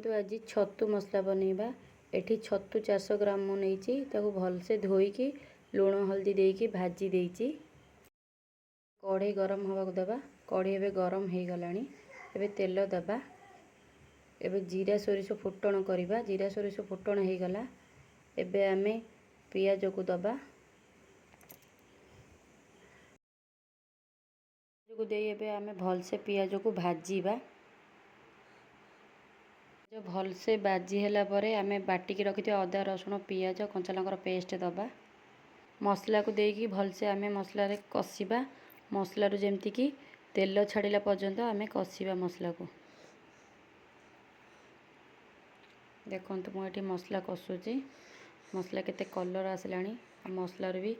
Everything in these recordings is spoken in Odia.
ଚାଲନ୍ତୁ ଆଜି ଛତୁ ମସଲା ବନେଇବା। ଏଠି ଛତୁ 400 ଗ୍ରାମ ମୁଁ ନେଇଛି। ତାକୁ ଭଲସେ ଧୋଇକି ଲୁଣ ହଳଦୀ ଦେଇକି ଭାଜି ଦେଇଛି। କଢ଼େଇ ଗରମ ହେବାକୁ ଦେବା। କଢ଼େଇ ଏବେ ଗରମ ହେଇଗଲାଣି। ଏବେ ତେଲ ଦେବା। ଏବେ ଜିରା, ସୋରିଷ ଫୁଟଣ କରିବା। ଜିରା, ସୋରିଷ ଫୁଟଣ ହେଇଗଲା। ଏବେ ଆମେ ପିଆଜକୁ ଦେବା। ପିଆଜକୁ ଦେଇ ଏବେ ଆମେ ଭଲସେ ପିଆଜକୁ ଭାଜିବା। ଭଲସେ ଭାଜି ହେଲା ପରେ ଆମେ ବାଟିକି ରଖିଥିବା ଅଦା, ରସୁଣ, ପିଆଜ, କଞ୍ଚା ଲଙ୍କାର ପେଷ୍ଟ ଦେବା। ମସଲାକୁ ଦେଇକି ଭଲସେ ଆମେ ମସଲାରେ କଷିବା। ମସଲାରୁ ଯେମିତିକି ତେଲ ଛାଡ଼ିଲା ପର୍ଯ୍ୟନ୍ତ ଆମେ କଷିବା ମସଲାକୁ। ଦେଖନ୍ତୁ, ମୁଁ ଏଠି ମସଲା କଷୁଛି। ମସଲା କେତେ କଲର୍ ଆସିଲାଣି ଆଉ ମସଲାରୁ ବି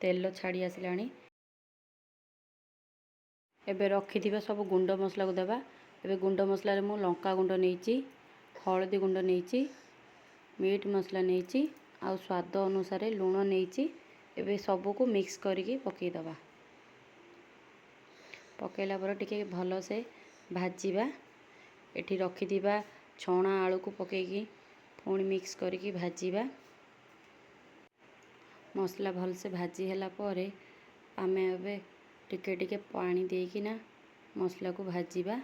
ତେଲ ଛାଡ଼ି ଆସିଲାଣି। ଏବେ ରଖିଥିବା ସବୁ ଗୁଣ୍ଡ ମସଲାକୁ ଦେବା। ଏବେ ଗୁଣ୍ଡ ମସଲାରେ ମୁଁ ଲଙ୍କା ଗୁଣ୍ଡ ନେଇଛି, ହଳଦୀ ଗୁଣ୍ଡ ନେଇଛି, ମିଟ୍ ମସଲା ନେଇଛି ଆଉ ସ୍ୱାଦ ଅନୁସାରେ ଲୁଣ ନେଇଛି। ଏବେ ସବୁକୁ ମିକ୍ସ କରିକି ପକାଇଦେବା। ପକାଇଲା ପରେ ଟିକେ ଭଲସେ ଭାଜିବା। ଏଠି ରଖିଥିବା ଛଣା ଆଳୁକୁ ପକାଇକି ପୁଣି ମିକ୍ସ କରିକି ଭାଜିବା। ମସଲା ଭଲସେ ଭାଜି ହେଲା ପରେ ଆମେ ଏବେ ଟିକେ ଟିକେ ପାଣି ଦେଇକିନା ମସଲାକୁ ଭାଜିବା,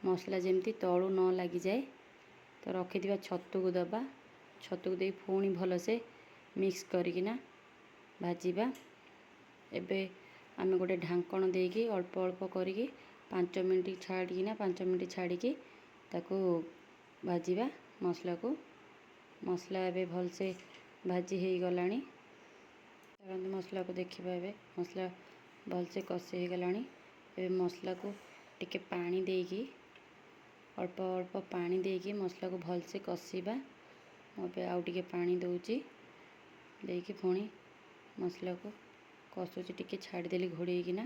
ମସଲା ଯେମିତି ତଳୁ ନ ଲାଗିଯାଏ। ତ ରଖିଥିବା ଛତୁକୁ ଦେବା। ଛତୁକୁ ଦେଇ ପୁଣି ଭଲସେ ମିକ୍ସ କରିକିନା ଭାଜିବା। ଏବେ ଆମେ ଗୋଟେ ଢାଙ୍କଣ ଦେଇକି ଅଳ୍ପ ଅଳ୍ପ କରିକି 5 ମିନିଟ୍ ଛାଡ଼ିକିନା, 5 ମିନିଟ୍ ଛାଡ଼ିକି ତାକୁ ଭାଜିବା ମସଲାକୁ। ମସଲା ଏବେ ଭଲସେ ଭାଜି ହେଇଗଲାଣି। ଚାଲନ୍ତୁ ମସଲାକୁ ଦେଖିବା। ଏବେ ମସଲା ଭଲସେ କଷି ହେଇଗଲାଣି। ଏବେ ମସଲାକୁ ଟିକେ ପାଣି ଦେଇକି, ଅଳ୍ପ ଅଳ୍ପ ପାଣି ଦେଇକି ମସଲାକୁ ଭଲସେ କଷିବା। ମୁଁ ଏବେ ଆଉ ଟିକେ ପାଣି ଦେଉଛି। ଦେଇକି ପୁଣି ମସଲାକୁ କଷୁଛି। ଟିକେ ଛାଡ଼ିଦେଲି ଘୋଡ଼େଇକିନା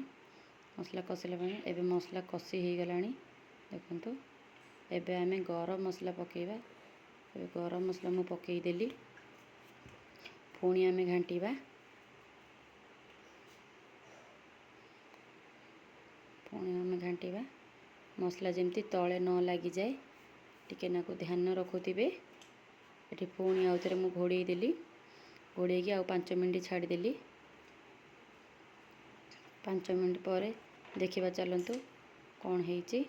ମସଲା କଷିଲା ପାଇଁ। ଏବେ ମସଲା କଷି ହେଇଗଲାଣି, ଦେଖନ୍ତୁ। ଏବେ ଆମେ ଗରମ ମସଲା ପକାଇବା। ଏବେ ଗରମ ମସଲା ମୁଁ ପକାଇଦେଲି। ପୁଣି ଆମେ ଘାଣ୍ଟିବା। ପୁଣି ଆମେ ଘାଣ୍ଟିବା, ମସଲା ଯେମିତି ତଳେ ନ ଲାଗିଯାଏ, ଟିକେ ନାକୁ ଧ୍ୟାନ ରଖୁଥିବେ। ଏଠି ପୁଣି ଆଉ ଥରେ ମୁଁ ଘୋଡ଼େଇ ଦେଲି। ଘୋଡ଼େଇକି ଆଉ 5 ମିନିଟ୍ ଛାଡ଼ିଦେଲି। 5 ମିନିଟ୍ ପରେ ଦେଖିବା ଚାଲନ୍ତୁ କ'ଣ ହେଇଛି।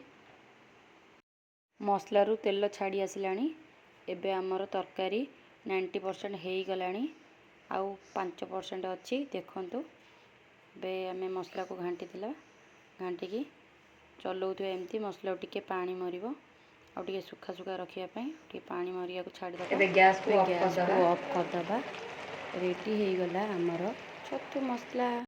ମସଲାରୁ ତେଲ ଛାଡ଼ି ଆସିଲାଣି। ଏବେ ଆମର ତରକାରୀ 90% ହେଇଗଲାଣି, ଆଉ 5% ଅଛି। ଦେଖନ୍ତୁ, ଏବେ ଆମେ ମସଲାକୁ ଘାଣ୍ଟିଥିଲା। ଘାଣ୍ଟିକି ଚଲଉଥିବା ଏମିତି। ମସଲାକୁ ଟିକେ ପାଣି ମରିବ। ଆଉ ଟିକେ ଶୁଖା ଶୁଖା ରଖିବା ପାଇଁ ଟିକେ ପାଣି ମରିବାକୁ ଛାଡ଼ିଦେବା। ଏବେ ଗ୍ୟାସକୁ ଏବେ ଅଫ୍ ଗ୍ୟାସକୁ କରିଦେବା। ଅଫ୍ କରିଦେବା। ରେଡ଼ି ହେଇଗଲା ଆମର ଛତୁ ମସଲା।